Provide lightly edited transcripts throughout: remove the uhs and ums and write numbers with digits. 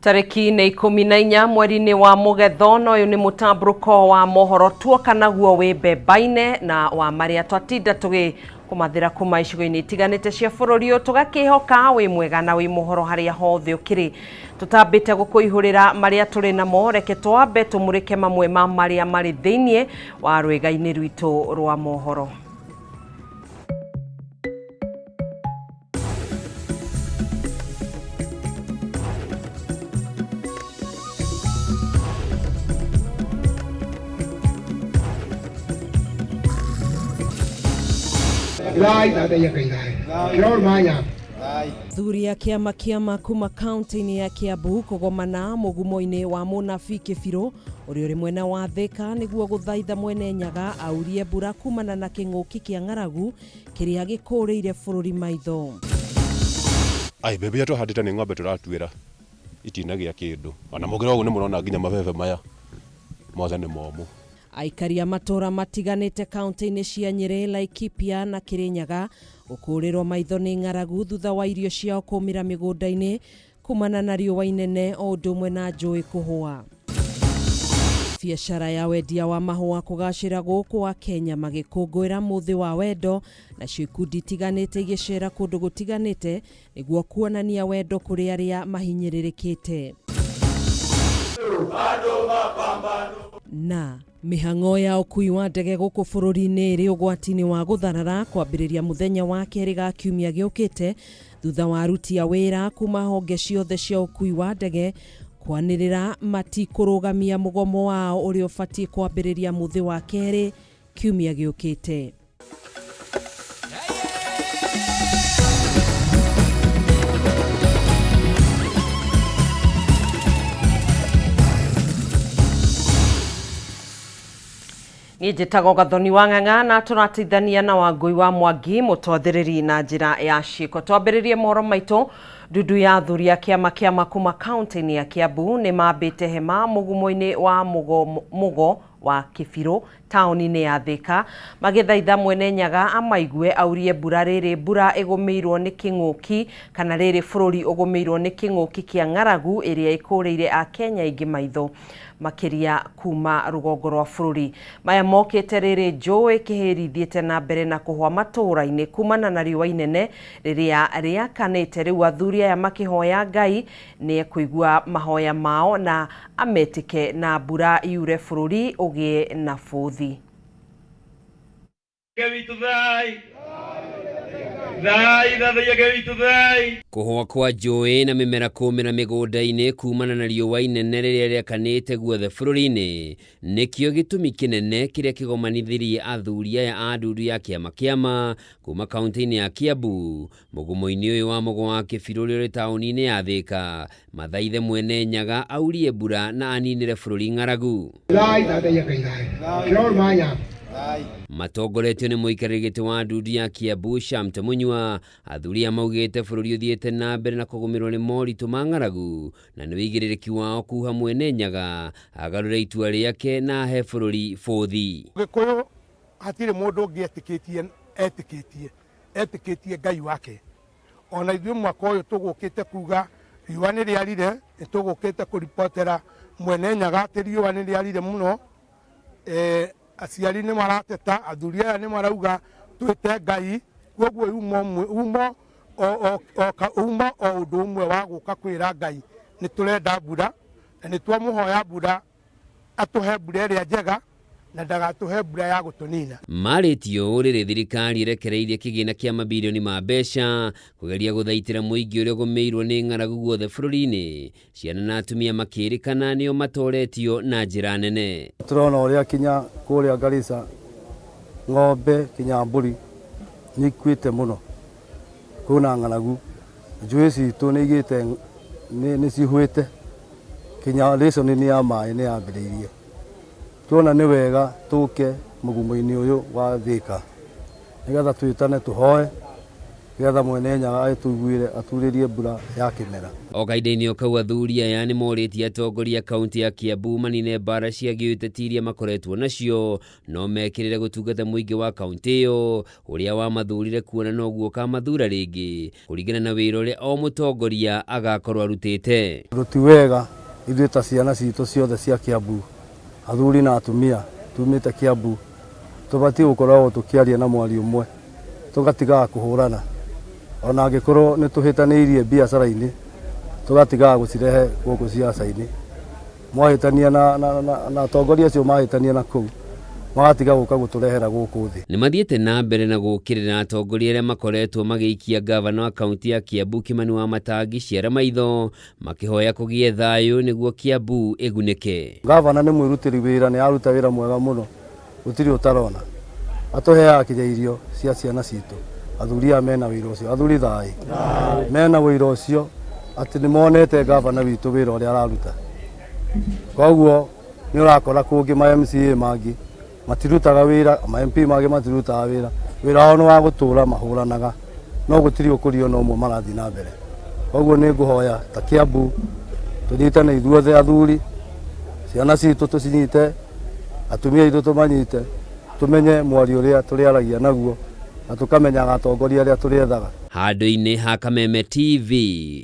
Tarĩki nĩ 14 mweri-inĩ wa Mũgetho, na ũyũ nĩ mũtambũrũko wa mohoro tuoka naguo wĩ mbemba-inĩ na wa marĩa twatinda tũgĩ kũmathĩra kuma icigo-inĩ itiganĩte cia bũrũri ũyũ, tũgakĩhoka wĩ mwega na wĩ mohoro harĩa hothe ũkĩrĩ. Tũtambĩte gũkũihũrĩra marĩa tũrĩ namo, reke twambe tũmũrĩke mamwe ma marĩa marĩ thĩiniĩ wa rwĩga-inĩ rwitũ rwa mohoro. Thuri a kĩama kĩama kuma kaunti-inĩ ya Kiambu kũgomana mũgumo-inĩ wa mũnabii Kĩbirũ ũrĩa ũrĩ mwena wa Thĩka nĩguo gũthaitha Mwene Nyaga aurie mbura kumana na kĩng'ũki kĩa ng'aragu kĩrĩa gĩkũrĩire bũrũri maitho. Ai, mbembe iria twahandĩte nĩ ng'ombe tũratuĩra itinagĩa kĩndũ. Ona mũngĩrora ũguo nĩ mũrona nginya mabebe maya mothe nĩ momũ. Aikari a matũũra matiganĩte kaunti-inĩ cia Nyĩrĩ, Laikipia na Kĩrĩnyaga gũkũrĩrwo maitho nĩ ng'aragu thutha wa irio ciao kũmĩra mĩgũnda-inĩ kumana na riũa inene o ũndũ ũmwe na njũĩ kũhũa. Biacara ya wendia wa mahũa kũgacĩra gũkũ Akenya magĩkũngũĩra mũthĩ wa wendo, nacio ikundi itiganĩte igĩcera kũndũ gũtiganĩte nĩguo kuonania wendo kũrĩ arĩa mahinyĩrĩrĩkĩte. Na mĩhang'o ya ũkui wa ndege gũkũ bũrũri-inĩ ĩrĩ ũgwati-inĩ wa gũtharara kwambĩrĩria mũthenya wa kerĩ ga kiumia gĩũkĩte thutha wa aruti a wĩra kuma honge ciothe cia ũkui wa ndege kwanĩrĩra matikũrũgamia mũgomo wao ũrĩa ũbatiĩ kwambĩrĩria mũthĩ wa kerĩ kiumia gĩũkĩte. Niĩ njĩtagwo Gathoni wa Ng'ang'a na tũrateithania na Wangũi wa Mwangi mũtwathĩrĩri na njĩra ya ciĩko. Twambĩrĩrie mohoro maitũ ndundu ya athuri a kĩama kĩama kuma kaunti-inĩ ya Kiambu nĩ mambĩte hema mũgumo-inĩ wa mũgo, mũgo wa Kĩbirũ taũni-inĩ ya Thĩka magĩthaitha Mwene Nyaga amaigue aurie mbura rĩrĩ mbura ĩgũmĩirwo nĩ kĩng'ũki kana rĩrĩ bũrũri ũgũmĩirwo nĩ kĩng'ũki kĩa ng'aragu ĩrĩa ĩkũrĩire Akenya aingĩ maitho makĩria kuma rũgongo rwa bũrũri. Maya mokĩte rĩrĩ njũĩ Kĩhĩri ithiĩte na mbere na kũhwa matũũra-inĩ kumana na riũa inene rĩrĩa rĩakanĩte. Rĩu athuri aya makĩhoya Ngai nĩekũigua mahoya mao na ametĩke na mbura yure bũrũri ũgĩe na bũthi. Kũhũa kwa njũĩ na mĩmera kũmĩra mĩgũnda-inĩ kumana na riũa inene rĩrĩa rĩakanĩte guothe bũrũri-inĩ nĩkĩo gĩtũmi kĩnene kĩrĩa kĩgomanithirie athuri aya a ndundu ya kĩama kĩama kuma kaunti-inĩ ya Kiambu mũgumo-inĩ ũyũ wa mũgo wa Kĩbirũ ũrĩa ũrĩ taũni-inĩ ya Thĩka mathaithe Mwene Nyaga aurie mbura na aninĩre bũrũri ng'aragu. Matongoretio nĩ mũikarĩri gĩtĩ wa ndundu ya Kiambu Shamte Munyua, athuri aya maugĩte bũrũri ũthiĩte na mbere na kũgũmĩrwo nĩ moritũ ma ng'aragu na nĩ ũigĩrĩrĩki wao kuha Mwene Nyaga agarũre itua rĩake na ahe bũrũri bũthi. Gĩkũyũ hatirĩ mũndũ ũngĩ etĩkĩtie etĩkĩtie etĩkĩtie Ngai wake. Ona ithuĩ mwaka ũyũ tũgũkĩte kuga riũa nĩ rĩarire, nĩ tũgũkĩte kũribotera Mwene Nyaga atĩ riũa nĩ rĩarire mũno. E, aciari nĩ marateta, athuri aya nĩ marauga twĩte Ngai, koguo umo umo o, o, umo o ũndũ ũmwe wa gũka kwĩra Ngai nĩ tũrenda mbura na nĩ twamũhoya mbura atũhe mbura ĩrĩa njega na ndagatũhe mbura ya gũtũnina. Marĩtie ũũ rĩrĩ thirikari ĩrekereirie kĩgĩna kĩa mabirioni ma mbeca kũgeria gũthaitĩra mũingĩ ũrĩa ũgũmĩirwo nĩ ng'aragu guothe bũrũri-inĩ, ciana na atumia makĩrĩkana nĩo matoretio na njĩra nene. Tũrona ũrĩa kinya kũrĩa Garissa ng'ombe kinya mbũri nĩ ikuĩte mũno, kwĩna ng'aragu. Njũĩ citũ nĩ igĩte nĩ cihũĩte kinya rationing ya maĩ nĩ yambĩrĩirie. Tuona nĩ wega tũke mũgumo-inĩ ũyũ wa Thĩka nĩgetha twĩtane tũhoe. Nĩgetha Mwene Nyaga agĩtũiguĩre aturĩrie mbura ya kĩmera. O kahinda-inĩ o kau athuri aya nĩ morĩtie atongoria a kaunti ya Kiambu manine mbara cia gĩũteti iria makoretwo nacio no mekĩrĩre gũtungata mũingĩ wa kaunti ĩyo ũrĩa wamathurire kuona noguo ũkamathura rĩngĩ kũringana na wĩra ũrĩa o mũtongoria agakorwo arutĩte. Tondũ ti wega ithuĩ ta ciana citũ ciothe cia Kiambu, athuri na atumia tumĩte Kiambu, tũbatiĩ gũkoragwo tũkĩaria na mwario ũmwe, tũgatigaga kũhũrana. Ona angĩkorwo nĩ tũhĩtanĩirie biacara-inĩ, tũgatigaga gũcirehe gũkũ ciaca-inĩ. Mwahĩtania na, na, na, na atongoria acio mahĩtania na kũu, magatiga gũka gũtũrehera gũkũ thĩ. Nĩ mathiĩte na mbere na gũũkĩrĩra atongoria arĩa makoretwo magĩikia ngavana wa kaunti ya Kiambu Kimani Wamatangi ciara maitho makĩhoya kũgĩe thayũ nĩguo Kiambu ĩgunĩke. Ngavana nĩ mwĩrutĩri wĩra, nĩ aruta wĩra mwega mũno. Gũtirĩ ũtarona. Atũheaga kinya irio cia ciana citũ. Athuri aya mena wĩira ũcio. Athuri thayũ. Mena wĩira ũcio atĩ nĩ monete ngavana witũ wĩra ũrĩa araruta. Koguo nĩ ũrakora kũngĩ ma MCA mangĩ matirutaga wĩra, ma MP mangĩ matirutaga wĩra. Wĩra wao nĩ wa gũtũra mahũranaga, no gũtirĩ ũkũria ona ũmwe marathiĩ na mbere. Koguo nĩ ngũhoya ta Kiambu tũnyitane ithuothe athuri, ciana citũ tũcinyite, atumia aitũ tũmanyite, tũmenye mwario ũrĩa tũrĩaragia naguo na tũkamenyaga atongoria arĩa tũrĩethaga. Handũ-inĩ ha Kameme TV,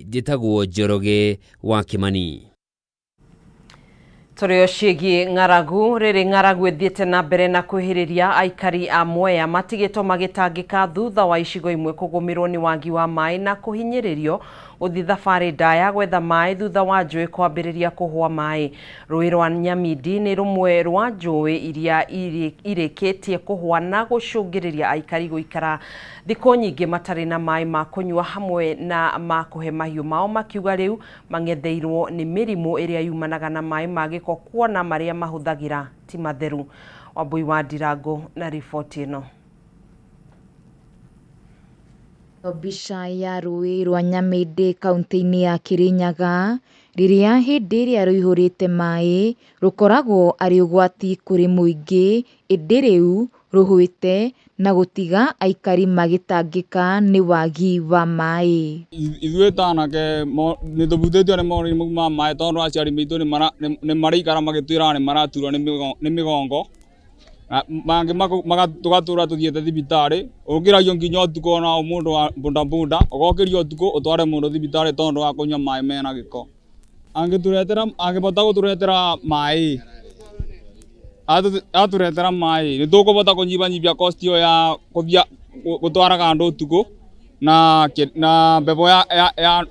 njĩtagwo Njoroge wa Kĩmani. Tũrĩ o ciĩgiĩ ng'aragu, rĩrĩ ng'aragu ĩthiĩte na mbere na kwĩhĩrĩria aikari a Mwea matigĩtwo magĩtangĩka thutha wa icigo imwe kũgũmĩrwo nĩ wagi wa maĩ na kũhinyĩrĩrio gũthiĩ thabarĩ ndaya gwetha maĩ thutha wa njũĩ kwambĩrĩria kũhũa maĩ. Rũĩ rwa Nyamindi nĩ rũmwe rwa njũĩ iria irĩkĩtie kũhũa na gũcũngĩrĩria aikari gũikara thikũ nyingĩ matarĩ na maĩ ma kũnyua hamwe na ma kũhe mahiũ mao makiuga rĩu mang'etheirwo nĩ mĩrimũ ĩrĩa yumanaga na maĩ ma gĩko kuona marĩa mahũthagĩra ti matheru. Wambui wa Ndirango na riboti ĩno. Mbica ya rũĩ rwa Nyamĩndĩ kaunti-inĩ ya Kĩrĩnyaga, rĩrĩa hĩndĩ ĩrĩa rũihũrĩte maĩ rũkoragwo arĩ ũgwati kũrĩ mũingĩ, ĩndĩ rĩu rũhwĩte na gũtiga aikari magĩtangĩka nĩ wagi wa maĩ. Ithuĩ ta anake nĩ tũbutĩtio nĩ maũndũ mau ma maĩ tondũ aciari maitũ nĩ maraikara magĩtwĩraga nĩ maraturwo nĩ mĩgongo. Mangĩ tũgatũra tũthiĩte thibitarĩ, ũkĩragio nginya ũtukũ ona mũndũ wa bodaboda, ũgokĩrio ũtukũ ũtware mũndũ thibitarĩ tondũ wa kũnyua maĩ mena gĩko. Angĩtũretera, angĩbota gũtũretera maĩ, atũretera maĩ, nĩ tũkũbota kũnyibanyibia cost ĩyo ya kũthia gũtwaraga andũ ũtukũ na mbebo ya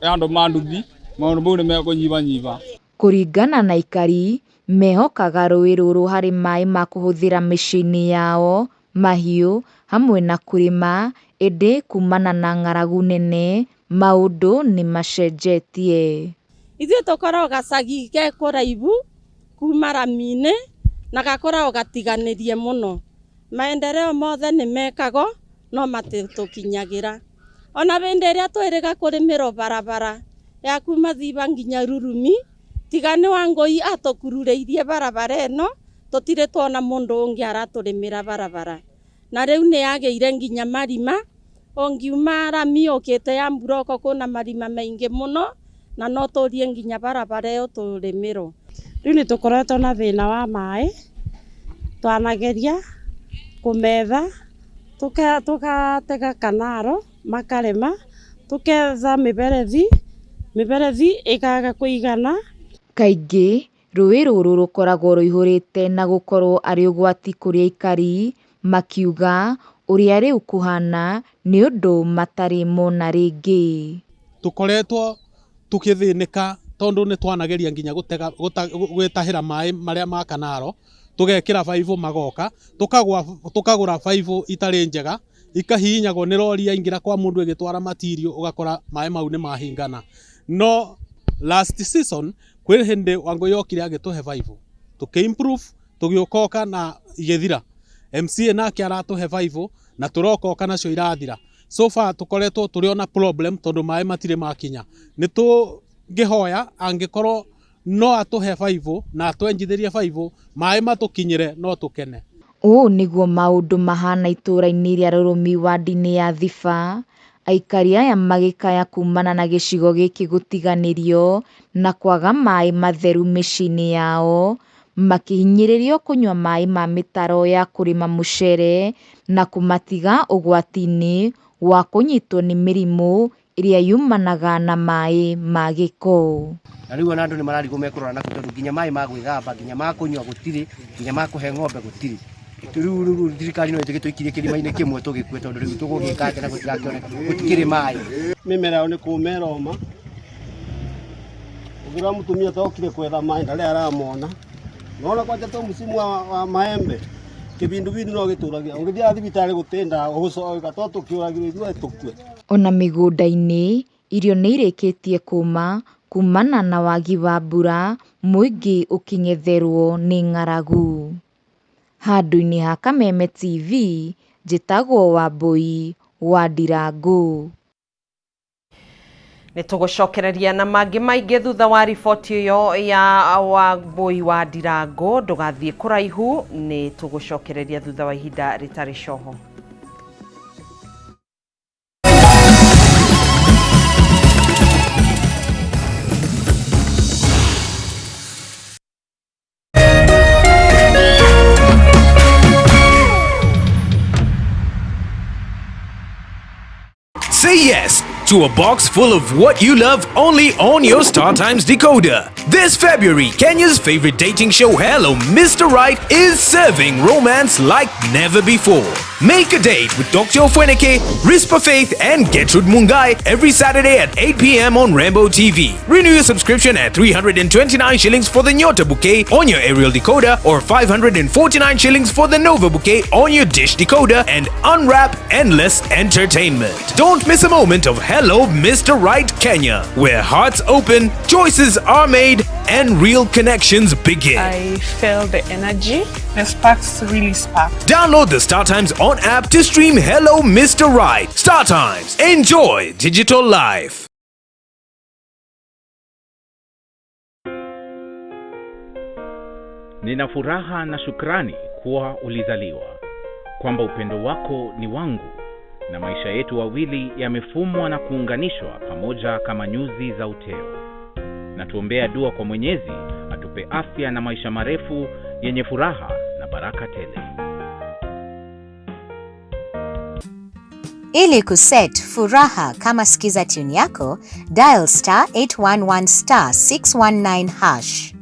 andũ ma nduthi, maũndũ mau nĩ mekũnyibanyiba. Kũringana na aikari, mehokaga rũĩ rũrũ harĩ maĩ ma kũhũthĩra mĩciĩ-inĩ yao, mahiũ, hamwe na kũrĩma, ĩndĩ kumana na ng'aragu nene, maũndũ nĩ macenjetie. Ithuĩ tũkoragwo gacagi ke kũraihu kuma rami-inĩ na gakoragwo gatiganĩrie mũno. Maendeleo mothe nĩ mekagwo no matitũkinyagĩra. Ona hĩndĩ ĩrĩa twĩrĩga kũrĩmĩrwo barabara ya kuma Thiba nginya Rurumi, tiga nĩ Wangũi atũkururĩirie barabara ĩno, tũtirĩ tuona mũndũ ũngĩ aratũrĩmĩra barabara. Na rĩu nĩ yagĩire nginya marima, ũngiuma rami ũkĩte ya mburoko kwĩna marima maingĩ mũno, na no tũrie nginya barabara ĩyo tũrĩmĩrwo. Rĩu nĩ tũkoretwo na thĩna wa maĩ, twanageria kũmetha, tũgatega kanaro makarema, tũketha mĩberethi, mĩberethi ĩkaga kũigana. Kaingĩ rũĩ rũrũ rũkoragwo rũihũrĩte na gũkorwo arĩ ũgwati kũrĩ aikari, makiuga ũrĩa rĩu kũhana nĩ ũndũ matarĩ mona rĩngĩ. Tũkoretwo tũkĩthĩnĩka tondũ nĩ twanageria nginya gwĩtahĩra maĩ marĩa ma kanaro, tũgekĩra baibũ magoka, tũkagũra baibũ itarĩ njega, ikahihinyagwo nĩ rori yaingĩra kwa mũndũ ĩgĩtwara material ũgakora maĩ mau nĩ mahingana. No last season kwĩ hĩndĩ Wangũi okire agĩtũhe baibũ, tũkĩ improve, tũgĩũkoka na igĩthira. MCA nake aratũhe baibũ na tũrokoka nacio irathira. So far tũkoretwo tũrĩ ona problem tondũ maĩ matirĩ makinya. Nĩ tũngĩhoya angĩkorwo no atũhe baibũ na atwenjithĩrie baibũ, maĩ matũkinyĩre no tũkene. Ũũ nĩguo maũndũ mahana itũũra-inĩ rĩa Rũrũmi wadi-inĩ ya Thiba. Aikari aya magĩkaya kumana na gĩcigo gĩkĩ gũtiganĩrio na kwaga maĩ matheru mĩciĩ-inĩ yao, makĩhinyĩrĩrio kũnyua maĩ ma mĩtaro ya kũrĩma mũcere na kũmatiga ũgwati-inĩ wa kũnyitwo nĩ mĩrimũ ĩrĩa yumanaga na maĩ ma gĩko. Na rĩu ona andũ nĩ mararigwo mekũrora nakũ tondũ nginya maĩ ma gwĩthamba, nginya ma kũnyua gũtirĩ, nginya ma kũhe ng'ombe gũtirĩ. Rĩu rĩu thirikari no ĩtũikirie kĩrima-inĩ kĩmwe tũgĩkue tondũ rĩu tũgũgĩka atĩa na gũtirakĩoneka, gũtikĩrĩ maĩ. Mĩmera yao nĩ kũma ĩroma, ũngĩrora mũtumia ta okire kwetha maĩ ndarĩ aramona. Unaona kwanja to msimu wa, wa maembe kĩbindubindu no gĩtũragia ũngĩthiaga thibitarĩ gũtĩ ndawa ũgũcoka to tũkĩũragirwo ithuĩ tũkue. Ona mĩgũnda-inĩ irio nĩ irĩkĩtie kũma kumana na wagi wa mbura mũingĩ ũkĩng'etherwo nĩ ng'aragu. Handũ-inĩ ha Kameme TV, njĩtagwo Wambũi wa Ndirangũ. Nĩ tũgũcokereria na mangĩ maingĩ thutha wa riboti ĩyo ya Wambũi wa Ndirangũ. Ndũgathiĩ kũraihu, nĩ tũgũcokereria thutha wa ihinda rĩtarĩ coho. Say yes to a box full of what you love only on your StarTimes decoder. This February, Kenya's favorite dating show Hello Mr. Right is serving romance like never before. Make a date with Dr. Ofweneke, Rispa Faith, and Gertrude Mungai every Saturday at 8 p.m. on Rainbow TV. Renew your subscription at 329 shillings for the Nyota bouquet on your aerial decoder or 549 shillings for the Nova bouquet on your dish decoder and unwrap endless entertainment. Don't miss a moment of Hello Mr. Right Kenya, where hearts open, choices are made, and real connections begin. I felt the energy. The sparks really sparked. Download the StarTimes On app to stream Hello Mr. Right. StarTimes. Enjoy digital life. Nina furaha na shukrani kuwa ulizaliwa, kwamba upendo wako ni wangu na maisha yetu wawili yamefumwa na kuunganishwa pamoja kama nyuzi za uteo. Na tuombea dua kwa Mwenyezi atupe afya na maisha marefu yenye furaha na baraka tele. Ili kuset furaha kama skiza tune yako, dial star 811 star 619 hash.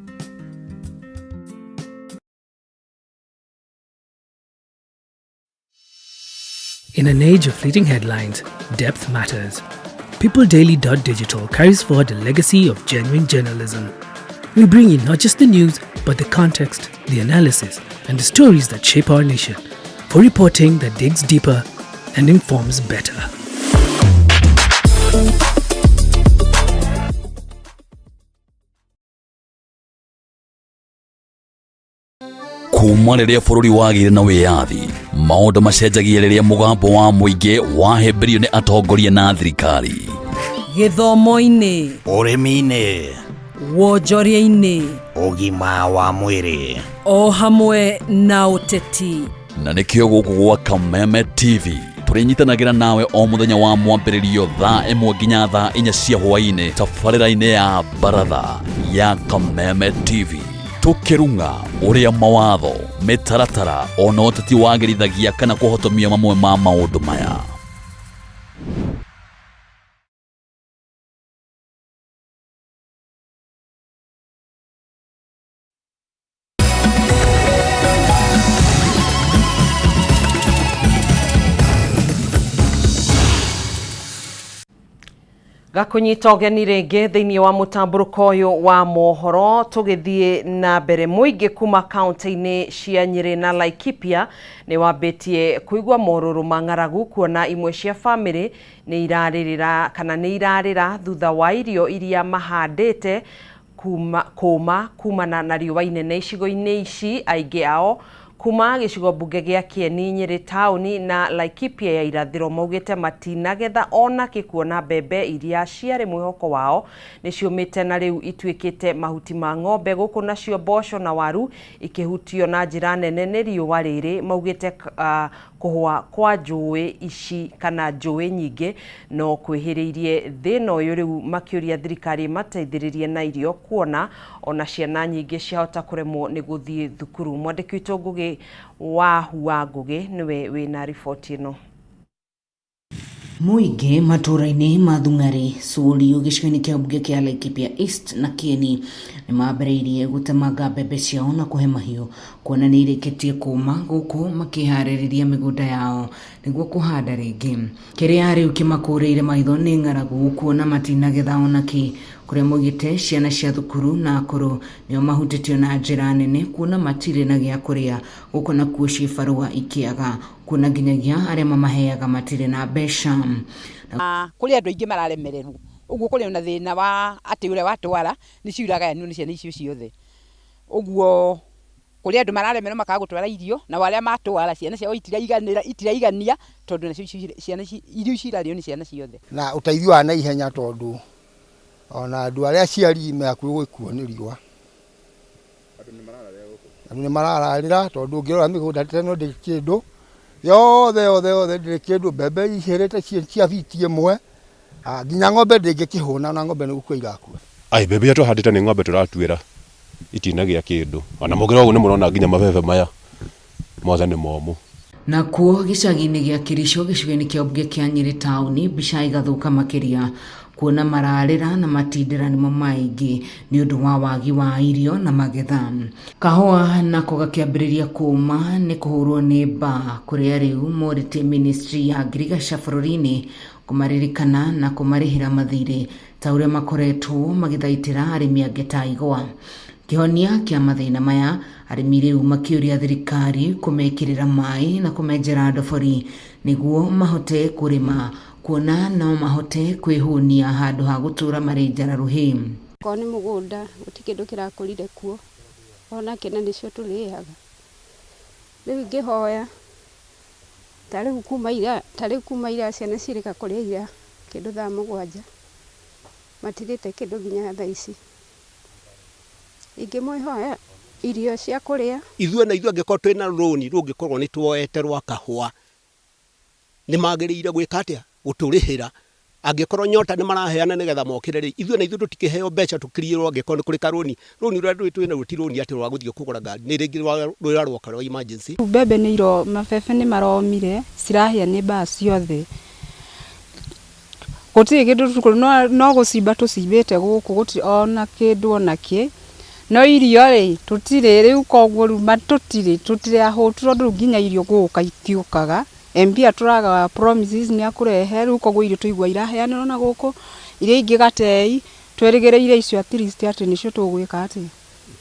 In an age of fleeting headlines, depth matters. PeopleDaily.digital carries forward the legacy of genuine journalism. We bring you not just the news, but the context, the analysis, and the stories that shape our nation. For reporting that digs deeper and informs better. Kuma rĩrĩa bũrũri wagĩire na wĩyathi, maũndũ macenjagia rĩrĩa mũgambo wa mũingĩ wahĩmbĩrio nĩ atongoria na thirikari. Gĩthomo-inĩ, ũrĩmi-inĩ, wonjoria-inĩ, ũgima wa mwĩrĩ, o hamwe na ũteti. Na nĩkĩo gũkũ gwa Kameme TV tũrĩnyitanagĩra nawe o mũthenya wa mwambĩrĩrio thaa 1 nginya thaa 4 cia hwaĩ-inĩ tabarĩra-inĩ ya baratha ya Kameme TV, tũkĩrung'a ũrĩa mawatho, mĩtaratara ona ũteti wagĩrithagia kana kũhotomia mamwe ma maũndũ maya. Gakũnyita ũgeni rĩngĩ thĩinĩ wa mũtambũrũko ũyũ wa mohoro. Tũgĩthiĩ na mbere, mũingĩ kuma kaunti-inĩ cia Nyĩrĩ na Laikipia nĩ wambĩtie kũigua morũrũ ma ng'aragu, kuona imwe cia bamĩrĩ nĩ irarĩrĩra kana nĩ irarĩra thutha wa irio iria mahandĩte kuma kumana na riũa inene icigo-inĩ ici. Aingĩ ao kuma gĩcigo mbunge gĩa Kieni, Nyĩrĩ taũni na Laikipia ya irathĩro maugĩte matinagetha ona kĩ, kuona mbembe iria ciarĩ mwĩhoko wao nĩ ciũmĩte na rĩu ituĩkĩte mahuti ma ng'ombe, gũkũ nacio mboco na waru ikĩhutio na njĩra nene nĩ riũa rĩrĩ. Maugĩte Kũhũa kwa njũĩ ici kana njũĩ nyingĩ no kwĩhĩrĩirie thĩna ũyũ rĩu makĩũria thirikari ĩmateithĩrĩrie na irio kuona ona ciana nyingĩ ciahota kũremwo nĩ gũthiĩ thukuru. Mwandĩki witũ Ngũgĩ wa Hua Ngũgĩ nĩwe wĩna riboti ĩno. Mũingĩ matũũra-inĩ ma Thung'arĩ, Sũũriũ gĩcigo-inĩ kĩa mbunge kĩa Laikipia East na Kieni nĩ mambĩrĩirie gũtemanga mbembe ciao na kũhe mahiũ kuona nĩ irĩkĩtie kũma gũkũ makĩharĩrĩria mĩgũnda yao nĩguo kũhanda rĩngĩ. Kĩrĩa rĩu kĩmakũrĩire maitho nĩ ng'aragu kuona matinagetha ona kĩ kũrĩa moigĩte ciana cia thukuru na akũrũ nĩo mahutĩtio na njĩra nene kuona matirĩ na gĩa kũrĩa gũkũ nakuo cibarũa ikĩaga kuona nginyagia arĩa mamaheaga matirĩ na mbeca. Kũrĩ andũ aingĩ mararemererwo ũguo kũrĩ na thĩna wa atĩ ũrĩa watwara nĩcio iragayanio nĩ ciana icio ciothe. Ũguo kũrĩ andũ mararemererwo makaga gũtwara irio nao arĩa matwara ciana ciao itiraiganĩra itiraigania tondũ nacio ciana irio icio irarĩo nĩ ciana ciothe. Na ũteithio wa naihenya tondũ ona andũ arĩa aciari me hakuhĩ gũgĩkua nĩ riũa. Andũ nĩ marararĩra tondũ ũngĩrora mĩgũnda ta ĩno ndĩrĩ kĩndũ, yothe yothe yothe ndĩrĩ kĩndũ, mbembe ihĩrĩte cia biti ĩmwe, nginya ng'ombe ndĩngĩkĩhũna ona ng'ombe nĩ gũkua irakua. Ai, mbembe iria tũhandĩte nĩ ng'ombe tũratuĩra itinagĩa kĩndũ. Ona mũngĩrora ũguo nĩ mũrona nginya mabebe maya mothe nĩ momũ. Nakuo gĩcagi-inĩ gĩa Kĩricũ gĩcigo-inĩ kĩa ũmbunge kĩa Nyĩrĩ taũni mbica ĩgathũka makĩria kuona mararĩra na matindĩra nĩmo maingĩ nĩ ũndũ wa wagi wa irio na magetha. Kahũa nako gakĩambĩrĩria kũma nĩ kũhũrwo nĩ mbaa kũrĩa rĩu morĩtie ministry ya ngirigaca bũrũri-inĩ kũmaririkana na kũmarĩhĩra mathirĩ ta ũrĩa makoretwo magĩthaitĩra arĩmi angĩ ta igwa. Kĩhonia kĩa mathĩna maya, arĩmi rĩu makĩũria thirikari kũmekĩrĩra maĩ na kũmenjera ndobori nĩguo mahote kũrĩma kuona no mahote kwĩhũnia handũ ha gũtũra marĩ njara rũhĩ. Okorwo nĩ mũgũnda gũtirĩ kĩndũ kĩrakũrire kuo ona kĩ na nĩcio tũrĩaga. Rĩu ingĩhoya ta rĩu kuma ira ta rĩu kuma ira ciana cirĩka kũrĩa ira kĩndũ thaa mũgwanja matirĩte kĩndũ nginya thaa ici. Ingĩmwĩhoya irio cia kũrĩa. Ithuĩ na ithuĩ angĩkorwo twĩna rũni rũngĩkorwo nĩ tuoete rwa kahũa, nĩ magĩrĩire gwĩka atĩa? Gũtũrĩhĩra. Angĩkorwo nyota nĩ maraheana nĩgetha mokĩre rĩ, ithuĩ na ithuĩ tũtikĩheo mbeca tũkiriĩrwo angĩkorwo nĩ kũrĩ karũni. Rũni rũrĩa rũrĩ twĩ naruo ti rũni atĩ rwa gũthiĩ kũgũra ngari, nĩ rĩngĩ rũrĩa rwoka rwa emergency. Rĩu mbembe nĩ iro, mabebe nĩ maromire, cirahĩa nĩ mbaa ciothe. Gũtirĩ kĩndũ no gũcimba tũcimbĩte gũkũ gũtirĩ ona kĩndũ ona kĩ. No irio rĩ, tũtirĩ rĩu koguo rĩu tũtirĩ, tũtirĩ ahũtu tondũ rĩu nginya irio gũka itiũkaga. MP atũraga promises nĩ ekũrehe rĩu koguo irio twaigua iraheanĩrwo na gũkũ, iria ingĩ gatei, twĩrĩgĩrĩire icio at least atĩ nĩcio tũgwĩka atĩa?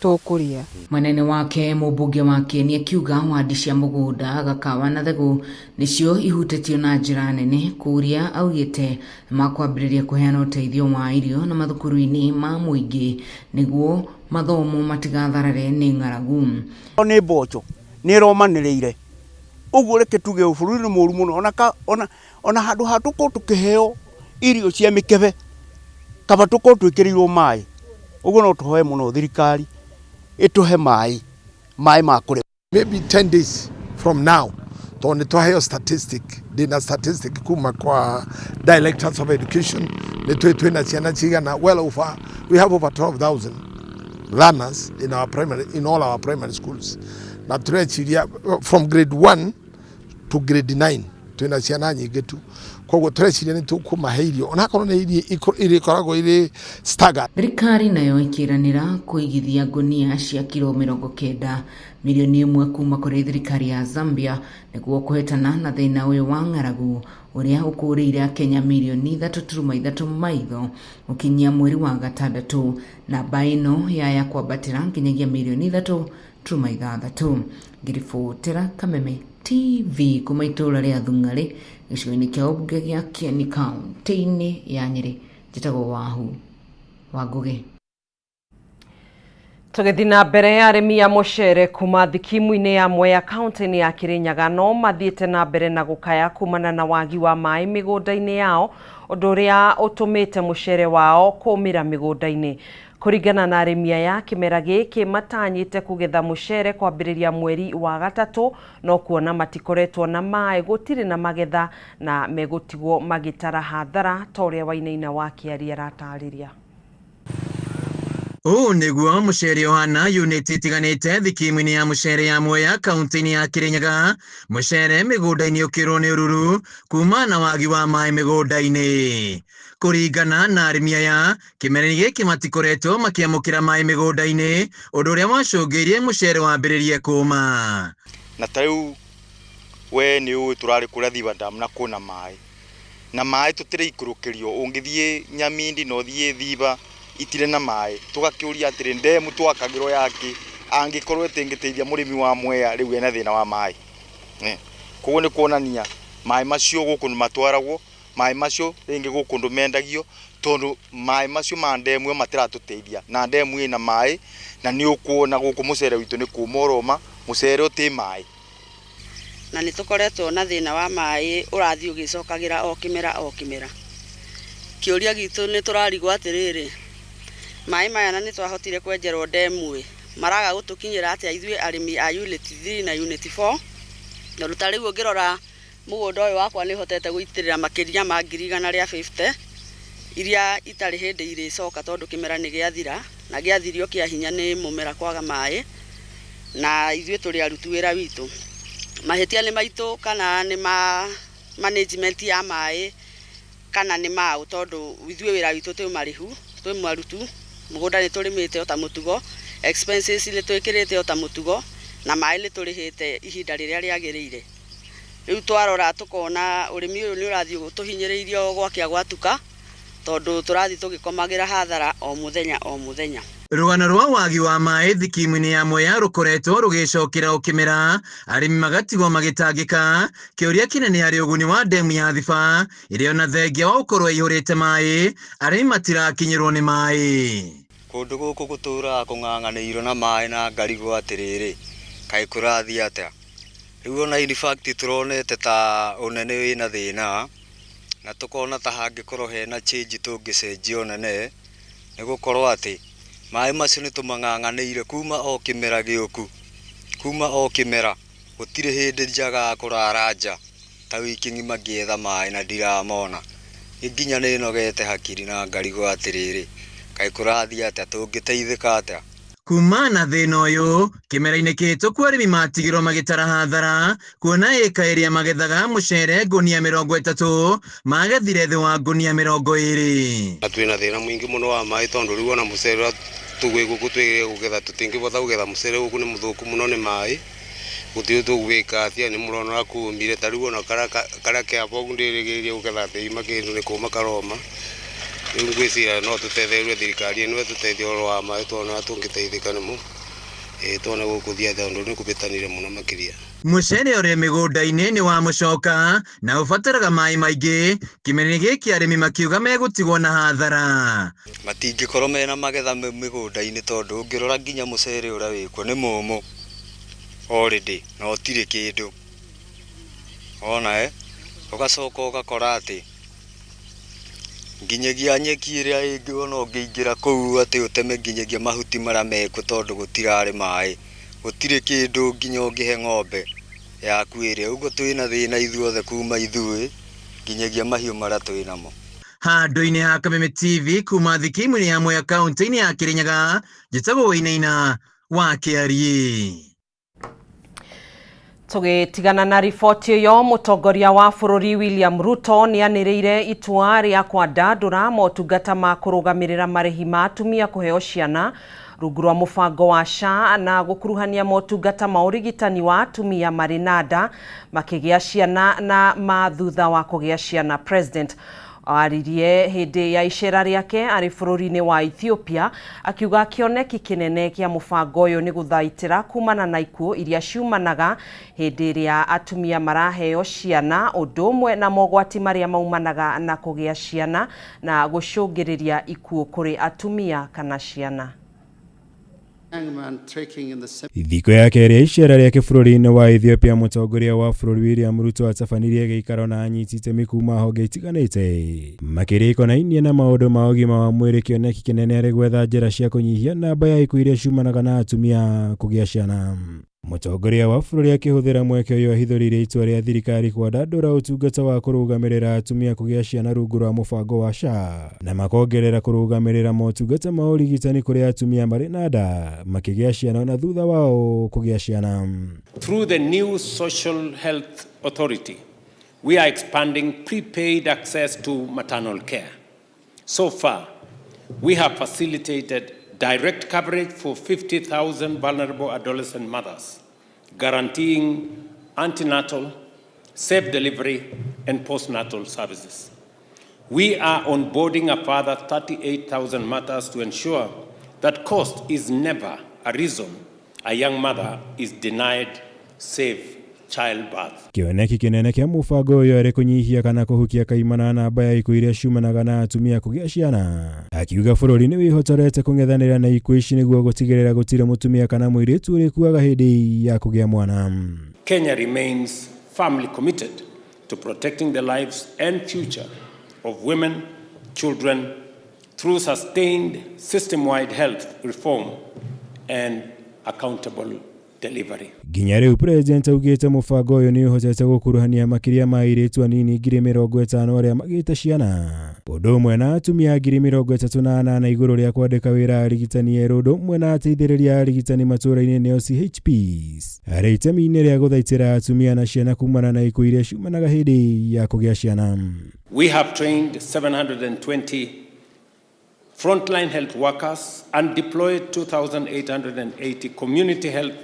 Tũkũrĩa. Mwena-inĩ wake mũmbunge wa Kieni akiuga wandi cia mũgũnda, Gakawa na Thegũ nĩcio ihutĩtio na njĩra nene kũria augĩte nĩmakwambĩrĩria kũheana ũteithio wa irio na mathukuru-inĩ ma mũingĩ nĩguo mathomo matigatharare nĩ ng'aragu. Nĩ mboco nĩ ĩromanĩrĩire ũguo reke tuge bũrũri nĩ mũru mũno ona ka ona ona handũ ha tũkorwo tũkĩheo irio cia mĩkebe kaba tũkorwo twĩkĩrĩirwo maĩ ũguo no tũhoe mũno thirikari ĩtũhe maĩ maĩ ma kũrĩma. Maybe 10 days from now tondũ nĩ twaheo statistic ndĩna statistic kuma kwa directors of education nĩ twĩ twĩna ciana cigana well over we have over 12000 learners in our primary in all our primary schools na tũreciria from grade 1 to grade 9 twĩna ciana nyingĩ tu koguo tũreciria nĩ tũkũmahe irio onakorwo nĩ irio irĩkoragwo irĩ staggered. Thirikari nayo ĩkĩranĩra kũigithia ngũnia cia kiro 90 mirioni ĩmwe kuma kũrĩ thirikari ya Zambia nĩguo kũhĩtana na thĩna ũyũ wa ng'aragu ũrĩa ũkũrĩire akenya mirioni 3.3 maitho gũkinyia mweri wa gatandatũ namba ĩno yaya kwambatĩra nginyagia mirioni 3.6 ngĩribotera Kameme TV kuma itũũra rĩa Thung'arĩ gĩcigo-inĩ kĩa ũmbunge gĩa Kieni kaunti-inĩ ya Nyĩrĩ njĩtagwo Wahu wa Ngũgĩ. Tũgĩthiĩ na mbere arĩmi a mũcere kuma thikimu-inĩ ya Mwea kaunti-inĩ ya Kĩrĩnyaga no mathiĩte na mbere na gũkaya kumana na wagi wa maĩ mĩgũnda-inĩ yao ũndũ ũrĩa ũtũmĩte mũcere wao kũmĩra mĩgũnda-inĩ. Kũringana na arĩmi aya, kĩmera gĩkĩ matanyĩte kũgetha mũcere kwambĩrĩria mweri wa gatatũ, no kuona matikoretwo na maĩ gũtirĩ na magetha na megũtigwo magĩtara hathara ta ũrĩa Wainaina wa Kĩaria aratarĩria. Ũũ nĩguo mũcere ũhana yunĩti itiganĩte thikimu-inĩ ya mũcere ya Mwea kaunti-inĩ ya Kĩrĩnyaga. Mũcere mĩgũnda-inĩ ũkĩrwo nĩ ũruru kuma na wagi wa maĩ mĩgũnda-inĩ. Kũringana na arĩmi aya, kĩmera-inĩ gĩkĩ matikoretwo makĩamũkĩra maĩ mĩgũnda-inĩ, ũndũ ũrĩa wacũngĩirie mũcere wambĩrĩrie kũma. Na ta rĩu we nĩ ũĩ tũrarĩ kũrĩa Thiba Dam na kwĩna maĩ, na maĩ tũtiraikũrũkĩrio, ũngĩthiĩ Nyamindi na ũthiĩ Thiba itirĩ na maĩ, tũgakĩũria atĩrĩ ndemu twakagĩrwo yakĩ angĩkorwo ĩtĩngĩteithia mũrĩmi wa Mwea rĩu ena thĩna wa maĩ. Koguo nĩ kuonania maĩ macio gũkũ matwaragwo, maĩ macio rĩngĩ gũkũ ndũ mendagio, tondũ maĩ macio ma ndemu ĩyo matiratũteithia, na ndemu ĩna maĩ na nĩ ũkuona gũkũ mũcere witũ nĩ kũma ũroma, mũcere ũtĩ maĩ. Na nĩ tũkoretwo na thĩna wa maĩ ũrathiĩ ũgĩcokagĩra o kĩmera o kĩmera. Kĩũria gitũ nĩ tũrarigwo atĩrĩrĩ, maĩ maya na nĩ twahotire kwenjerwo ndemu ĩ, maraga gũtũkinyĩra atĩa ithuĩ arĩmi a unit 3 na unit 4, tondũ ta rĩu ũngĩrora mũgũnda ũyũ wakwa nĩ hotete gũitĩrĩra makĩria ma 150,000 iria itarĩ hĩndĩ irĩcoka tondũ kĩmera nĩ gĩathira, na gĩathirio kĩa hinya nĩ mũmera kwaga maĩ, na ithuĩ tũrĩ aruti wĩra witũ. Mahĩtia nĩ maitũ kana nĩ ma management ya maĩ kana nĩ maũ, tondũ ithuĩ wĩra witũ twĩ marĩhu, twĩ marutu, mũgũnda nĩ tũrĩmĩte o ta mũtugo, expenses nĩ twĩkĩrĩte o ta mũtugo, na maĩ nĩ tũrĩhĩte ihinda rĩrĩa rĩagĩrĩire. Rĩu twarora tũkona ũrĩmi ũyũ nĩ ũrathiĩ ũtũhinyĩrĩirie gwakĩa gwatuka, tondũ tũrathiĩ tũgĩkomagĩra hathara o mũthenya o mũthenya. Rũgano rwa wagi wa maĩ thikimu-inĩ ya Mwea rũkoretwo rũgĩcokera o kĩmera, arĩmi magatigwo magĩtangĩka. Kĩũria kĩnene harĩ ũguni wa ndemu ya Thiba ĩrĩa ona thengia wa gũkorwo ĩihũrĩte maĩ, arĩmi matirakinyĩrwo nĩ maĩ. Kũndũ gũkũ gũtũraga kũng'ang'anĩirwo na maĩ na ngarigwo atĩrĩrĩ, kaĩ kũrathiĩ atĩa? Rĩu ona in fact tũronete ta ũnene wĩna thĩna, na tũkona ta hangĩkorwo hena change tũngĩcenjia ũnene, nĩ gũkorwo atĩ maĩ macio nĩ tũmang'ang'anĩire kuma o kĩmera gĩũku, kuma o kĩmera, gũtirĩ hĩndĩ njagaga kũrara nja ta wiki ng'ima ngĩetha maĩ na ndiramona. Nginya nĩ nogete hakiri na ngarigwo atĩrĩrĩ, kaĩ kũrathiĩ atĩa, tũngĩteithĩka atĩa? Kuma na thĩna ũyũ, kĩmera-inĩ kĩhĩtũku arĩmi matigirwo magĩtara hathara, kuona ĩka ĩrĩa magethaga mũcere ngũnia 30 magethire thĩ wa ngũnia 20. Na twĩna thĩna mũingĩ mũno wa maĩ tondũ rĩu ona mũcere ũrĩa tũgwĩ gũkũ twĩrĩgĩrĩire kũgetha tũtingĩbota kũgetha mũcere gũkũ nĩ mũthũku mũno nĩ maĩ, gũtirĩ tũgwĩka atĩa nĩ mũrona ũrĩa kũmire ta rĩu ona karĩa ke haha ũguo ndĩrĩgĩrĩire kũgetha atĩ kĩndũ nĩ kũma karoma. Rĩu ngwĩciria no tũtethererio thirikari ĩno ĩtũteithie ũhoro wa maĩ tuone ũrĩa tũngĩteithĩka nĩmo, tuone gũkũthiĩ atĩa tondũ nĩ kũbĩtanire mũno makĩria. Mũcere ũrĩ mĩgũnda-inĩ nĩ wa mũcoka na ũbataraga maĩ maingĩ, kĩmera-inĩ gĩkĩ arĩmi makiuga megũtigwo na hathara. Matingĩkorwo mena magetha mĩgũnda-inĩ tondũ ũngĩrora nginya mũcere ũrĩa wĩkuo nĩ mũmũ already na ũtirĩ kĩndũ. Wona ũgacoka ũgakora atĩ nginyagia nyeki ĩrĩa ĩngĩ ona ũngĩingĩra kũu atĩ ũteme nginyagia mahuti marĩa mekuo tondũ gũtirarĩ maĩ, gũtirĩ kĩndũ nginya ũngĩhe ng'ombe yaku ĩrĩe. Ũguo twĩna thĩna ithuothe kuma ithuĩ nginyagia mahiũ marĩa twĩnamo. Handũ-inĩ ha Kameme TV kuma thikimu-inĩ ya Mwea kaunti-inĩ ya Kĩrĩnyaga, njĩtagwo Wainaina wa Kĩariĩ. Tũgĩtigana na riboti ĩyo, mũtongoria wa bũrũri William Ruto nĩanĩrĩire itua rĩa kwandandũra motungata ma kũrũgamĩrĩra marĩhi ma atumia kũheo ciana rungu rwa mũbango wa SHA na gũkuruhania motungata ma ũrigitani wa atumia marĩ na nda makĩgĩa ciana na ma thutha wa kũgĩa ciana. President aririe hĩndĩ ya icera rĩake arĩ bũrũri-inĩ wa Ethiopia akiuga kĩoneki kĩnene kĩa mũbango ũyũ nĩ gũthaitĩra kumana na ikuũ iria ciumanaga hĩndĩ ĩrĩa atumia maraheo ciana, ũndũ ũmwe na mogwati marĩa maumanaga na kũgĩa ciana na gũcũngĩrĩria ikuũ kũrĩ atumia kana ciana. Thikũ ya kerĩ ya icera rĩake bũrũri-inĩ wa Ethiopia, mũtongoria wa bũrũri William Ruto atabanirie gĩikaro na anyiti itemi kuma honge itiganĩte, makĩria ikonainie na maũndũ ma ũgima wa mwĩrĩ. Kĩoneki kĩnene arĩ gwetha njĩra cia kũnyihia namba ya ikuũ iria ciumanaga na atumia kũgĩa ciana. Mũtongoria wa bũrũri akĩhũthĩra mweke ũyũ ahithũrĩirie itua rĩa thirikari kwandandũra ũtungata wa kũrũgamĩrĩra atumia kũgĩa ciana rungu rwa mũbango wa SHA, na makongerera kũrũgamĩrĩra motungata ma ũrigitani kũrĩ atumia marĩ na nda, makĩgĩa ciana na thutha wao kũgĩa ciana. Through the new Social Health Authority, we are expanding prepaid access to maternal care. So far, we have facilitated direct coverage for 50,000 vulnerable adolescent mothers, guaranteeing antenatal, safe delivery, and postnatal services. We are onboarding a further 38,000 mothers to ensure that cost is never a reason a young mother is denied safe childbirth. Kĩoneki kĩnene kĩa mũbango ũyũ arĩ kũnyihia kana kũhukia kaimana namba ya ikuũ iria ciumanaga na atumia kũgĩa ciana. Akiuga bũrũri nĩ wĩhotorete kũng'ethanĩra na ikuũ ici nĩguo gũtigĩrĩra gũtirĩ mũtumia kana mũirĩtu ũrĩkuaga hĩndĩ ya kũgĩa mwana. Kenya remains firmly committed to protecting the lives and future of women, children, through sustained system-wide health reform and accountable delivery. Nginya rĩu, President augĩte mũbango ũyũ nĩ ũhotete gũkuruhania makĩria ma airĩtu anini 50,000 arĩa magĩte ciana, ũndũ ũmwe na atumia 38,000, igũrũ rĩa kwandĩka wĩra arigitani erũ ũndũ ũmwe na ateithĩrĩria arigitani matũũra-inĩ, nĩo CHPs, arĩ itemi-inĩ rĩa gũthaitĩra atumia na ciana kumana na ikuũ iria ciumanaga hĩndĩ ya kũgĩa ciana. We have trained 720 frontline health workers and deployed 2,880 community health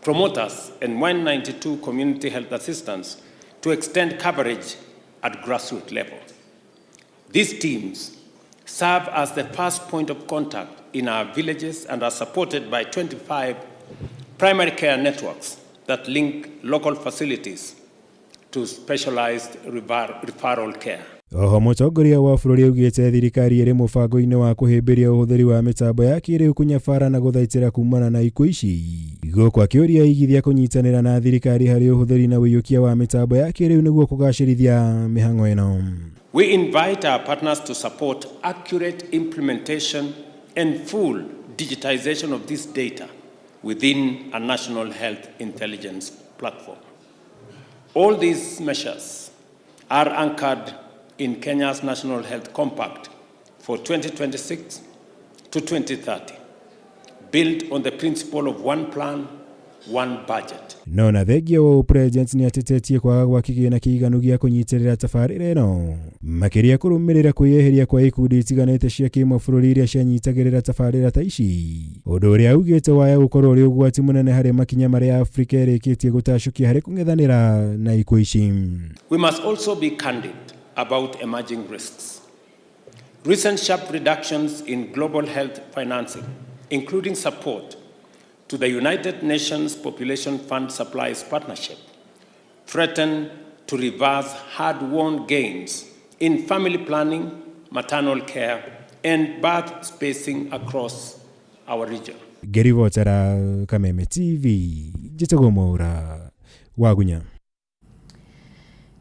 promoters and 192 community health assistants to extend coverage at grassroots level. These teams serve as the first point of contact in our villages and are supported by 25 primary care networks that link local facilities to specialized referral care. Oho mũtongoria wa bũrũri augĩte thirikari ĩrĩ mũbango-inĩ wa kũhĩmbĩria ũhũthĩri wa mĩtambo ya kĩrĩu kũnyabara na gũthaitĩra kumana na ikuũ ici, gũkũ akĩũria aigithia kũnyitanĩra na thirikari harĩ ũhũthĩri na ũiyũkia wa mĩtambo ya kĩrĩu nĩguo kũgacĩrithia mĩhang'o ĩno. We invite our partners to support accurate implementation and full digitization of this data within a national health intelligence platform. All these measures are anchored in Kenya's National Health Compact for 2026 to 2030, built on the principle of one plan, one budget. No na thengia wa President nĩ atetetie kwaga gwa kĩgĩna kĩiganu gĩa kũnyitĩrĩra tabarĩra ĩno, makĩria kũrũmĩrĩra kwĩyeheria kwa ikundi itiganĩte cia kĩmabũrũri iria cianyitagĩrĩra tabarĩra ta ici, ũndũ ũrĩa augĩte waya gũkorwo ũrĩ ũgwati mũnene harĩ makinya marĩa Afrika ĩrĩkĩtie gũtacũkia harĩ kũng'ethanĩra na ikuũ ici. We must also be candid about emerging risks. Recent sharp reductions in global health financing, including support to the United Nations Population Fund Supplies Partnership, threaten to reverse hard-won gains in family planning, maternal care, and birth spacing across our region. Ngĩribotera Kameme TV, njĩtagwo Mwaura Wagunya.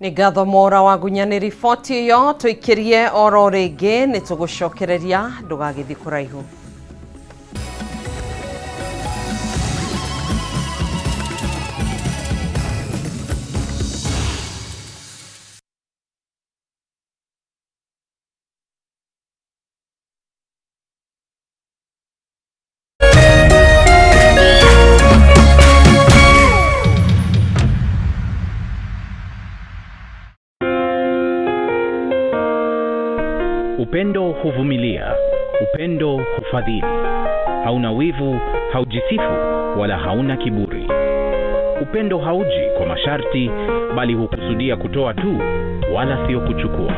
Nĩ ngatho Mwaura Wagunya nĩ riboti ĩyo. Tũikĩrie oro rĩngĩ, nĩ tũgũcokereria, ndũgagĩthiĩ kũraihu. Upendo huvumilia, upendo hufadhili, hauna wivu, haujisifu wala hauna kiburi. Upendo hauji kwa masharti, bali hukusudia kutoa tu, wala sio kuchukua.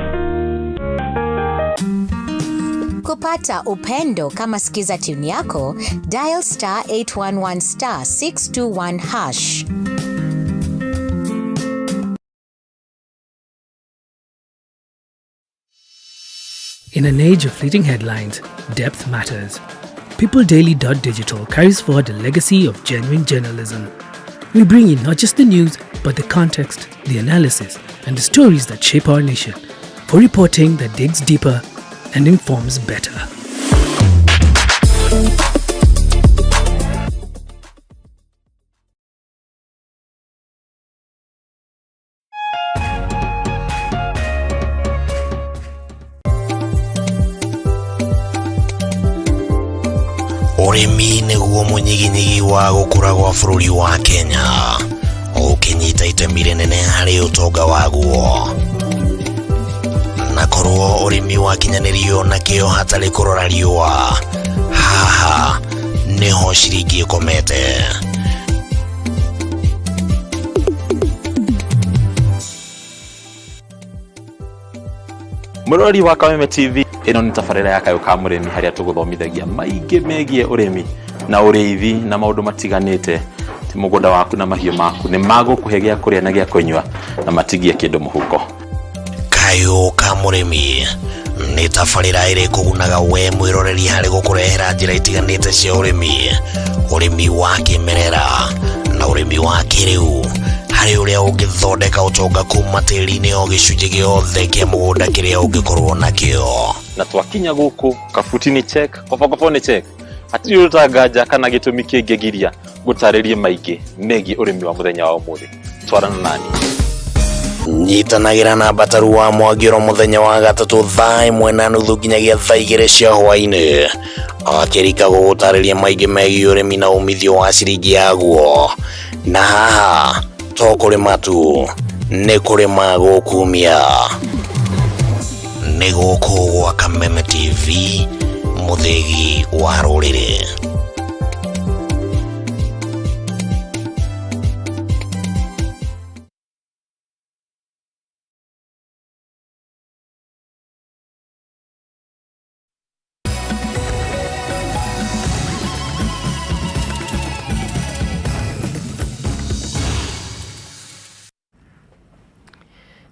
Kupata upendo kama skiza tune yako, dial *811*621#. In an age of fleeting headlines, depth matters. PeopleDaily.digital carries forward the legacy of genuine journalism. We bring you not just the news, but the context, the analysis, and the stories that shape our nation, for reporting that digs deeper and informs better. Ũrĩmi nĩguo mũnyiginyigi wa gũkũra gwa bũrũri wa Kenya, ũkĩnyita itemi rĩnene harĩ ũtonga waguo. Na korwo ũrĩmi wakinyanĩrio na kĩo hatarĩ kũrora riũa, haha nĩho ciringi ĩkomete. Mũrori wa Kameme TV, ĩno nĩ tabarĩra ya Kayũ ka Mũrĩmi, harĩa tũgũthomithagia maingĩ megiĩ ũrĩmi na ũrĩithi na maũndũ matiganĩte. Ti mũgũnda waku na mahiũ maku nĩ magũkũhe gĩa kũrĩa na gĩa kũnyua na matigie kĩndũ mũhuko. Kayũ ka Mũrĩmi nĩ tabarĩra ĩrĩ kũgunaga we mwĩroreri harĩ gũkũrehera njĩra itiganĩte cia ũrĩmi, ũrĩmi wa kĩmerera na ũrĩmi wa kĩrĩu, harĩ ũrĩa ũngĩthondeka ũtonga kuma tĩri-inĩ o gĩcunjĩ gĩothe kĩa mũgũnda kĩrĩa ũngĩkorwo nakĩo. Na twakinya gũkũ, kabuti nĩ check, kobokobo nĩ check, hatirĩ ũrũtanganja kana gĩtũmi kĩngĩgiria gũtarĩrie maingĩ megiĩ ũrĩmi wa mũthenya wa ũmũthĩ. Twarana nani. Nyitanagĩra na Mbataru wa Mwangi oro mũthenya wa gatatũ thaa 1:30 nginyagia thaa 2 cia hwaĩ-inĩ, akĩrika gũgũtarĩria maingĩ megiĩ ũrĩmi na umithio wa ciringi yaguo. Na haha to kũrĩma tu, nĩ kũrĩma gũkumia. Nĩ gũkũ gwa Kameme TV, mũthĩgi wa rũrĩrĩ.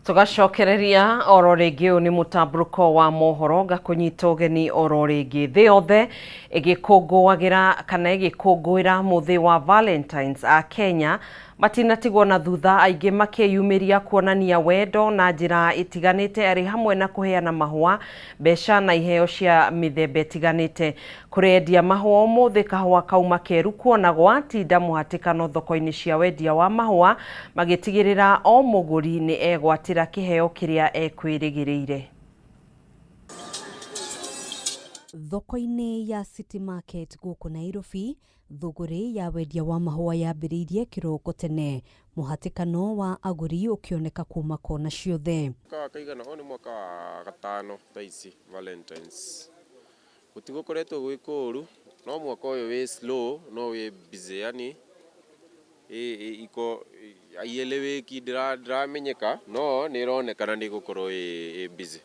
Tugacokereria oro rĩngĩ, ũyũ nĩ mũtambũrũko wa mohoro, ngakũnyita ũgeni oro rĩngĩ. Thĩ yothe ĩgĩkũngũagĩra kana ĩgĩkũngũĩra mũthĩ wa Valentines, a Kenya matinatigwo na thutha, aingĩ makĩyumĩria kuonania wendo na njĩra itiganĩte, arĩ hamwe na kũheana mahũa, mbeca na iheo cia mĩthemba ĩtiganĩte. Kũrĩ endia mahũa, ũmũthĩ kahũa kauma keru, kuona gwatinda mũhatĩkano thoko-inĩ cia wendia wa mahũa, magĩtigĩrĩra o mũgũri nĩ egwatĩra kĩheo kĩrĩa ekwĩrĩgĩrĩire. Thoko-inĩ ya City Market gũkũ Nairobi, thũgũrĩ ya wendia wa mahũa yambĩrĩirie kĩroko tene, mũhatĩkano wa agũri ũkĩoneka kuma kona ciothe. Mwaka wa kaigana ũyũ nĩ mwaka wa gatano thaa ici. Valentines gũtigũkoretwo gwĩ kũũru, no mwaka ũyũ wĩ slow no wĩ busy, yani iko haieleweki, ndĩramenyeka, no nĩ ĩronekana nĩ ĩgũkorwo ĩ busy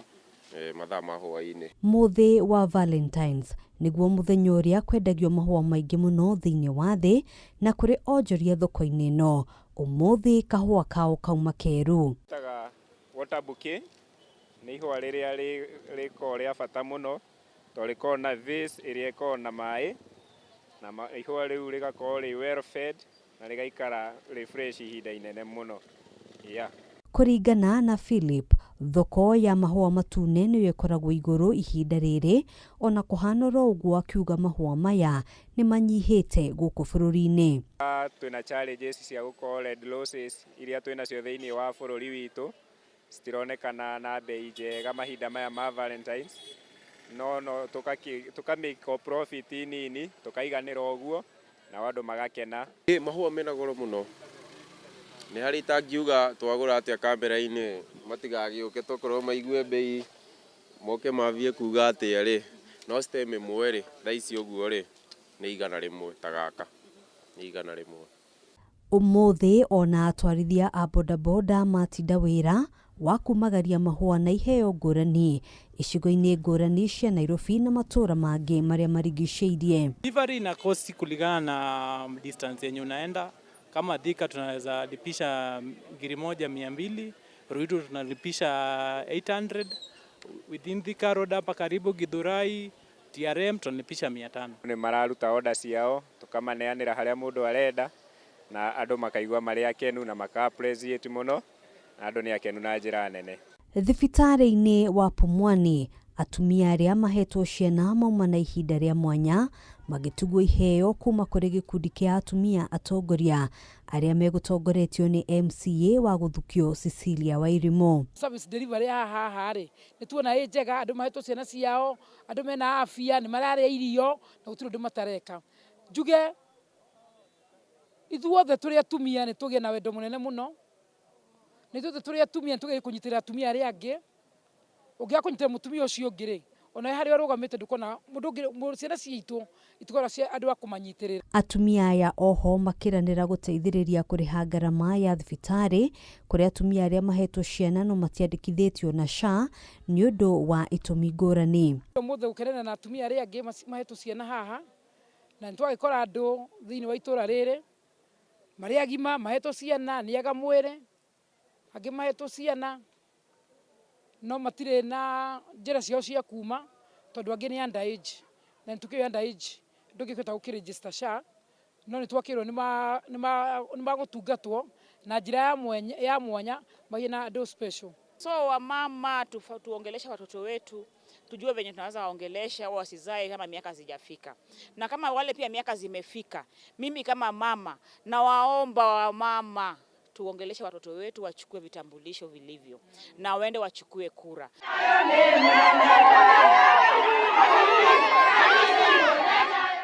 mathaa ma hwaĩ-inĩ. Mũthĩ wa Valentines nĩguo mũthenya ũrĩa kwendagio mahũa maingĩ mũno thĩinĩ wa thĩ, na kũrĩ onjoria thoko-inĩ ĩno, ũmũthĩ kahũa kao kauma keru. Taga water bouquet nĩ ihũa rĩrĩa rĩkoragwo rĩa bata mũno, tondũ rĩkoragwo na vase ĩrĩa ĩkoragwo na maĩ, na ihũa rĩu rĩgakorwo rĩ well fed na rĩgaikara rĩ fresh ihinda inene mũno, yeah. Kũringana na Philip, thoko ya mahũa matune nĩyo ĩkoragwo igũrũ ihinda rĩrĩ, ona kũhana oro ũguo, akiuga mahũa maya nĩ manyihĩte gũkũ bũrũri-inĩ. Twĩna challenges cia gũkorwo red roses iria twĩnacio thĩinĩ wa bũrũri witũ citironekana na bei njega mahinda maya ma Valentines, no tũka make profit nini, tũkaiganĩra ũguo nao andũ magakena. Mahũa mena goro mũno, nĩ harĩ itangiuga twagũra atĩa kamera-inĩ, matigagĩũke tokorwo maigue bei moke mambie kuga atĩa rĩ, no stem ĩmwe rĩ, thaa ici ũguo rĩ, nĩ 100, ta gaka nĩ 100. Ũmũthĩ ona atwarithia a bodaboda matinda wĩra wa kumagaria mahũa na iheo ngũrani icigo-inĩ ngũrani cia Nairobi na matũũra mangĩ marĩa marigicĩirie. Delivery ina cost kulingana na distance yenye unaenda. Kama Thika tunaweza lipisha 1200, Ruiru tunalipisha 800. Within Thika Road hapa karibu Githurai TRM tunalipisha 500. Nĩ mararuta order ciao tũkamaneanĩra harĩa mũndũ arenda na andũ makaigua marĩ akenu na maka appreciate mũno na andũ nĩ akenu na njĩra nene. Thibitarĩ-inĩ wa Pumwani, atumia arĩa mahetwo ciana mauma na ihinda rĩa mwanya magĩtugwo iheo kuma kũrĩ gĩkundi kĩa atumia atongoria arĩa megũtongoretio nĩ MCA wa gũthukio Cecilia Wairimu. Service delivery haha haha rĩ nĩ tuona ĩ njega, andũ mahetwo ciana ciao, andũ mena afya, nĩ mararĩa irio na gũtirĩ ũndũ matareka. Njuge ithuothe tũrĩ atumia nĩ tũgĩe na wendo mũnene mũno, nĩ ithuothe tũrĩ atumia nĩ tũgerie kũnyitĩrĩra atumia arĩa angĩ. Ũngĩaga kũnyitĩrĩra mũtumia ũcio ũngĩ rĩ, ona harĩa ũrũgamĩte ndũkona mũndũ ũngĩ, ciana citũ itikoragwo cia andũ a kũmanyitĩrĩra. Atumia aya oho makĩranĩra gũteithĩrĩria kũrĩha ngarama ya thibitarĩ kũrĩ atumia arĩa mahetwo ciana no matiandĩkithĩtio na SHA nĩ ũndũ wa itũmi ngũrani. Ũmũthĩ gũkenera na atumia arĩa angĩ mahetwo ciana haha, na nĩ twagĩkora andũ thĩinĩ wa itũra rĩrĩ marĩ agima mahetwo ciana nĩ ega mwĩrĩ, angĩ mahetwo ciana no matirĩ na njĩra ciao cia kuma tondũ angĩ nĩ under age, na nĩ tũkĩũĩ under age ndũngĩhota gũkĩ register SHA, no nĩ twakĩrwo nĩ magũtungatwo na njĩra ya mwanya magĩe na andũ special. So wamama tuongeleshe watoto wetu, tujue venye tunaweza waongelesha wasizae kama miaka zijafika, na kama wale pia miaka zimefika, mimi kama mama nawaomba wamama tuongeleshe watoto wetu wachukue vitambulisho vilivyo na waende wachukue kura.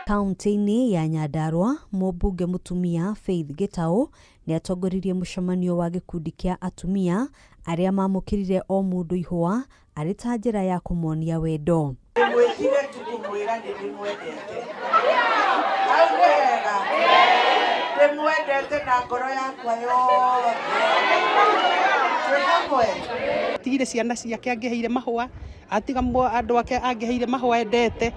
Kaunti-inĩ ya Nyandarua, mũmbunge mũtumia Faith Gitau nĩ atongoririe mũcemanio wa gĩkundi kĩa atumia arĩa mamũkĩrire o mũndũ ihũa arĩ ta njĩra ya kũmonia wendo. Ndĩmwĩtire tu kũmwĩra nĩ ndĩmwendete. Hau nĩ hega. Ndĩmwendete na ngoro yakwa yothe. Twĩ hamwe. Atigire ciana ciake angĩheire mahũa, atiga andũ ake angĩheire mahũa endete,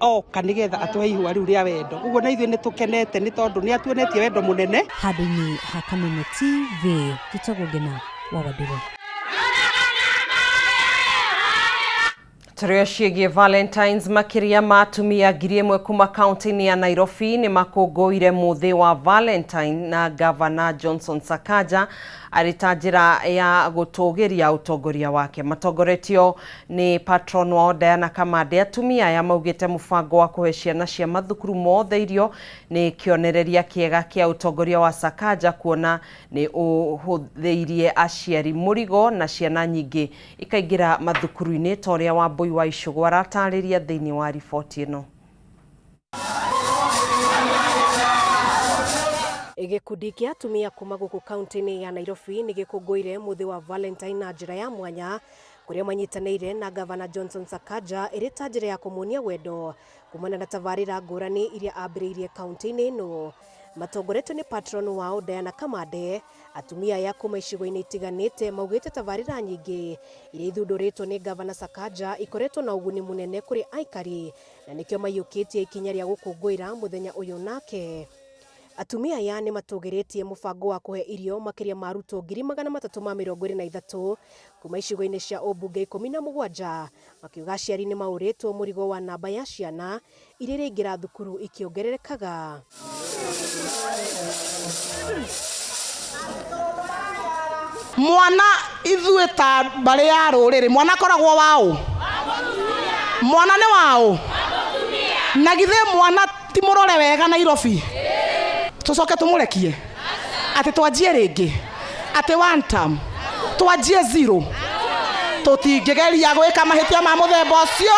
oka nĩgetha atũhe ihũa rĩu rĩa wendo. Ũguo na ithuĩ nĩ tũkenete nĩ tondũ nĩ atuonetie wendo mũnene. Handũ-inĩ ha Kameme TV, njĩtagwo Ngena wa Wandirũ. Tũrĩ ciĩgiĩ Valentines, makĩria ma atumia 1,000 kuma kaunti-inĩ ya Nairobi nĩ makũngũĩire mũthĩ wa Valentine na Gavana Johnson Sakaja arĩ ta njĩra ya gũtũgĩria ũtongoria wake. Matongoretio nĩ patron wao Diana Kamande, atumia aya maugĩte mũbango wa kũhe ciana cia mathukuru mothe irio nĩ kĩonereria kĩega kĩa ũtongoria wa Sakaja, kuona nĩ ũhũthĩirie aciari mũrigo na ciana nyingĩ ikaingĩra mathukuru-inĩ ta ũrĩa Wambui wa Icũgũ aratarĩria thĩinĩ wa riboti ĩno. Gĩkundi kĩa atumia kuma gũkũ kaunti-inĩ ya Nairobi nĩ gĩkũngũĩire mũthĩ wa Valentine na njĩra ya mwanya kũrĩa manyitanĩire na Gavana Johnson Sakaja ĩrĩ ta njĩra ya kũmuonia wendo kumana na tabarĩra ngũrani iria ambĩrĩirie kaunti-inĩ ĩno. Matongoretio nĩ patron wao Diana Kamande, atumia aya kuma icigo-inĩ itiganĩte maugĩte tabarĩra nyingĩ iria ithundũrĩtwo nĩ Gavana Sakaja ikoretwo na ũguni mũnene kũrĩ aikari na nĩkĩo maiyũkĩtie ikinya rĩa gũkũngũĩra mũthenya ũyũ nake. Atumia aya nĩ matũgĩrĩtie mũbango wa kũhe irio makĩria ma arutwo 323,000 kuma icigo-inĩ cia ũmbunge 17, makiuga aciari nĩ maũrĩtwo mũrigo wa namba ya ciana iria iraingĩra thukuru ikĩongererekaga. Mwana ithuĩ ta mbarĩ ya rũrĩrĩ, mwana akoragwo waũ? Mwana nĩ waũ? Na githĩ mwana ti mũrore wega Nairobi? Tũcoke tũmũrekie atĩ twanjie rĩngĩ, atĩ one term twanjie zero. Tũtingĩgeria gwĩka mahĩtia ma mũthemba ũcio,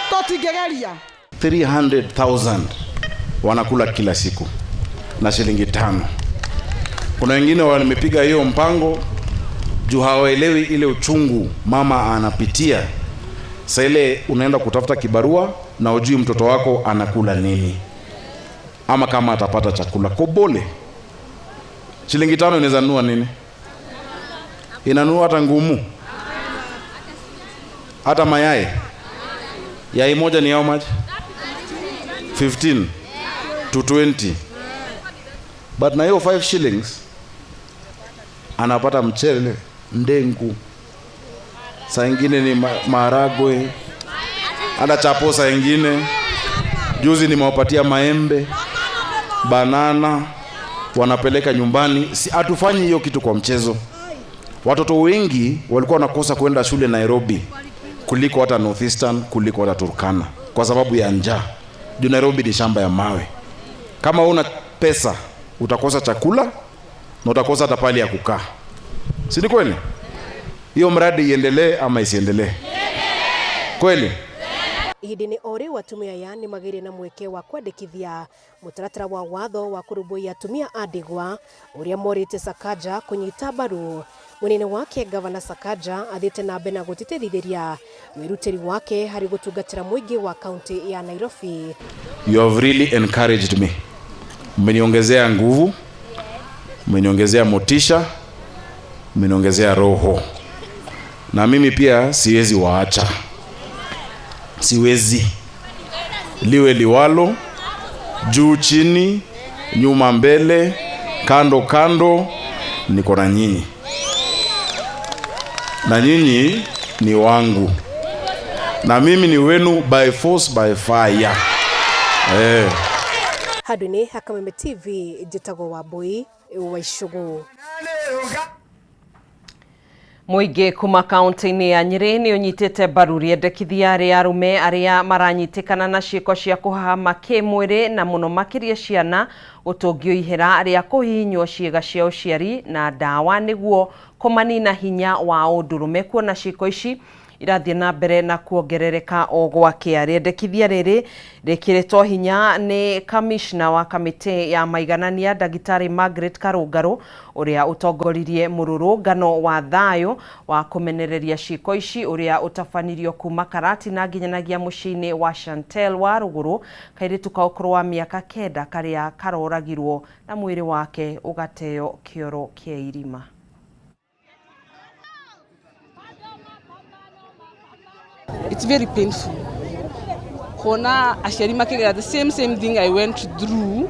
tũtingĩgeria. 300,000 wanakula kila siku na shilingi 5. Kuna wengine wamepiga hiyo mpango juu hawaelewi ile uchungu mama anapitia. Sasa ile unaenda kutafuta kibarua na ujui mtoto wako anakula nini ama kama atapata chakula. Kobole shilingi 5 inaweza nunua nini? Inanunua hata ngumu, hata mayai. Yai moja ni how much? 15 to 20. But na hiyo 5 shillings anapata mchele, ndengu, saa ingine ni maharagwe, Hata chapo saa ingine. Juzi nimewapatia maembe, banana, wanapeleka nyumbani. Si hatufanyi hiyo kitu kwa mchezo. Watoto wengi walikuwa wanakosa kwenda shule Nairobi kuliko hata Northeastern, kuliko hata Turkana kwa sababu ya njaa. Juu Nairobi ni shamba ya mawe. Kama una pesa utakosa chakula na utakosa hata pahali ya kukaa, si ni kweli? Hiyo mradi iendelee ama isiendelee? Kweli? Ihinda-inĩ o rĩu atumia aya nĩ magĩire na mweke wa kwandĩkithia mũtaratara wa watho wa kũrũmbũiya atumia a ndigwa ũrĩa morĩtie Sakaja kũnyita mbaru. Mwena-inĩ wake Gavana Sakaja athiĩte na mbere na gũtĩtĩrithĩria wĩrutĩri wake harĩ gũtungatĩra mũingĩ wa kaunti ya Nairobi. You have really encouraged me. Mmeniongezea nguvu, mmeniongezea motisha, mmeniongezea roho. Na mimi pia siwezi waacha. Siwezi. Liwe liwalo, juu chini, nyuma mbele, kando kando, niko na nyinyi. Na nyinyi ni wangu. Na mimi ni wenu by force by fire. Handũ-inĩ ha Kameme TV njĩtagwo Wambui wa Icũgũ. Mũingĩ kuma kaunti-inĩ ya Nyĩrĩ nĩ ũnyitĩte mbaru rĩendekithia rĩa arũme arĩa maranyitĩkana na ciĩko cia kũhahama kĩmwĩrĩ na mũno makĩria ciana gũtũngio ihera rĩa kũhihinywo ciĩga cia ũciari na ndawa nĩguo kũmanina hinya wa ũndũrũme kuona ciĩko ici irathiĩ na mbere na kuongerereka o gwakĩa. Rĩendekithia rĩrĩ rĩkĩrĩtwo hinya nĩ kamishna wa kamĩtĩ ya maiganania ndagĩtarĩ Margaret Karũngarũ ũrĩa ũtongoririe mũrũrũngano wa thayũ wa kũmenereria ciĩko ici ũrĩa ũtabanirio kuma Karatina nginyanagia mũciĩ-inĩ wa Chantel wa Rũgũrũ kairĩtu ka ũkũrũ wa mĩaka 9 karĩa karoragirwo na mwĩrĩ wake ũgateo kĩoro kĩa irima. It's very painful. Kuona aciari makĩgera the same thing I went through.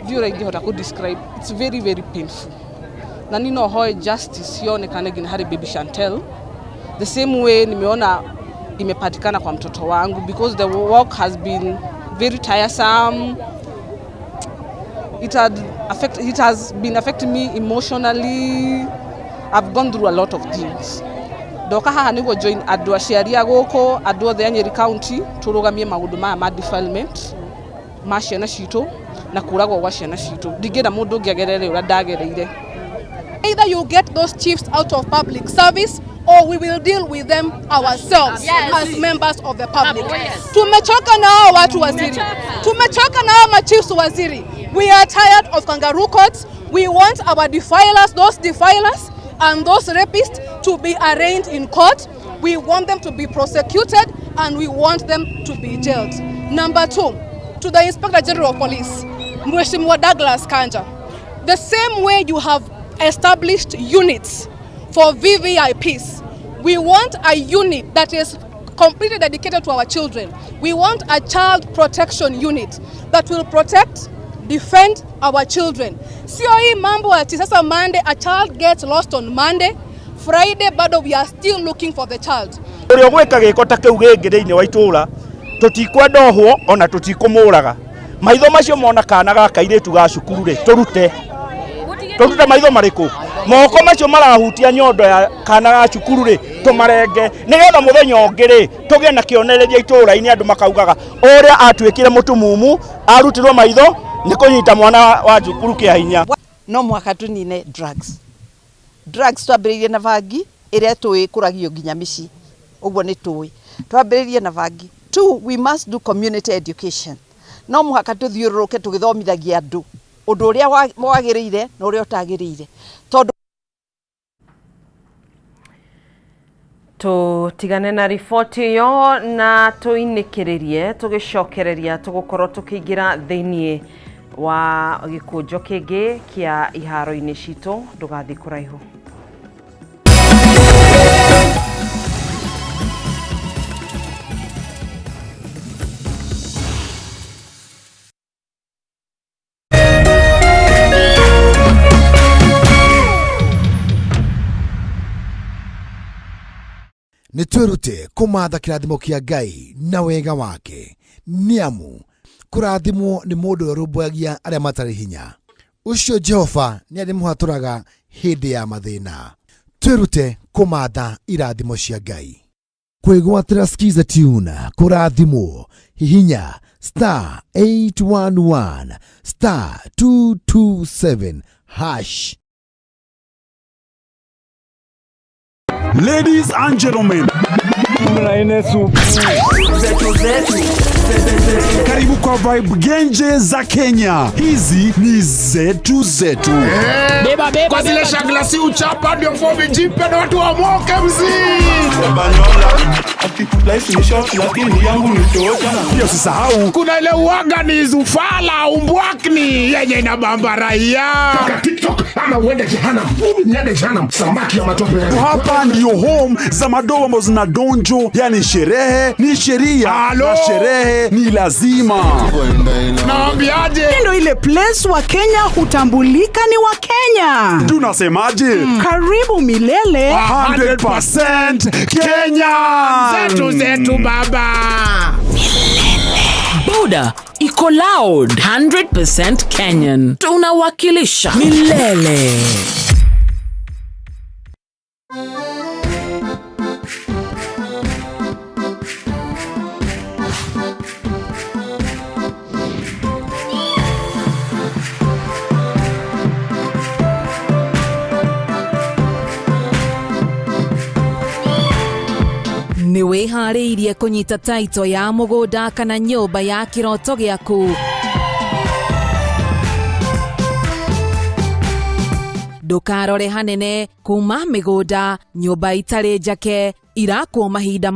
Ndiũ ũrĩa ingĩhota kũ describe. It's very very painful. Na niĩ no hoe justice yonekane nginya harĩ baby Chantel. The same way nimeona imepatikana kwa mtoto wangu because the work has been very tiresome. It has been affecting me emotionally. I've gone through a lot of things. Ndoka haha nĩguo join andũ aciari a gũkũ, andũ othe a Nyeri County, tũrũgamie maũndũ maya ma defilement ma ciana citũ na kũragwo gwa ciana citũ. Ndingĩenda mũndũ ũngĩ agerere ũrĩa ndagereire. Either you get those chiefs out of public service or we will deal with them ourselves. Yes. As members of the public. Yes. Tumechoka na hao watu waziri. Tumechoka na hao machiefs waziri. We are tired of kangaroo courts. We want our defilers, those defilers and those rapists to be arraigned in court. We want them to be prosecuted and we want them to be jailed. Number 2, to the Inspector General of Police, Mheshimiwa Douglas Kanja, the same way you have established units for VVIPs, we want a unit that is completely dedicated to our children. We want a child protection unit that will protect, defend our children. Sio hii mambo ati sasa Monday, a child gets lost on Monday, Friday bado we are still looking for the child. Ũrĩa ũgwĩka gĩko ta kĩu gĩngĩ thĩinĩ wa itũũra, tũtikwenda ohwo ona tũtikũmũraga. Maitho macio mona kana ga kairĩtu ga cukuru rĩ, tũrute. Tũrute maitho marĩkũ? Moko macio marahutia nyondo ya kana ga cukuru rĩ, tũmarenge. Nĩgetha mũthenya ũngĩ rĩ, tũgĩe na kĩonereria itũũra-inĩ andũ makaugaga, ũrĩa atuĩkire mũtumumu, arutirwo maitho, nĩ kũnyita mwana wa cukuru kĩa hinya. No mũhaka tũnine drugs. Drugs twambĩrĩirie na bangi ĩrĩa tũĩ kũragio nginya mĩciĩ. Ũguo nĩ tũĩ. Twambĩrĩirie na bangi. 2, we must do community education. No mũhaka tũthiũrũrũke tũgĩthomithagia andũ ũndũ ũrĩa wagĩrĩire na ũrĩa ũtagĩrĩire. Tondũ Tũtigane na riboti ĩyo na tũinĩkĩrĩrie tũgĩcokereria tũgũkorwo tũkĩingĩra thĩiniĩ wa gĩkũnjo kĩngĩ kĩa iharo-inĩ citũ. Ndũgathiĩ kũraihu. Nĩ twĩrute kũmatha kĩrathimo kĩa Ngai na wega wake, nĩ amu kũrathimwo nĩ mũndũ ũrĩa ũrũmbũyagia arĩa matarĩ hinya. Ũcio Jehova nĩ arĩmũhatũraga hĩndĩ ya mathĩna. Twĩrute kũmatha irathimo cia Ngai. Kwĩgwatĩra Skiza Tune kũrathimwo, hihinya star 811 star 227 hash. Ladies and gentlemen, karibu kwa Vibe Genje za Kenya. Hizi ni zetu zetu. Beba, beba, kwa zile shagla si uchapa ndio fomi jipe na watu wamoke mzii. Pia usisahau kuna ile uaga ni zufala umbwakni yenye inabamba raia. TikTok ama uende jehanamu. Mimi niende jehanamu, samaki ya matope. Hapa ndio home za madoa ambazo zina donjo, yani sherehe ni sheria na sherehe ni lazima. Naambiaje? Ndio ile place wa Kenya hutambulika ni wa Kenya. Tunasemaje? Karibu milele. 100% Kenya. Zetu zetu baba. Boda iko loud 100% Kenyan. Tunawakilisha milele. Nĩ wĩharĩirie kũnyita taito ya mũgũnda kana nyũmba ya kĩroto gĩaku? Ndũkarore hanene kuma mĩgũnda, nyũmba itarĩ njake irakwo mahinda.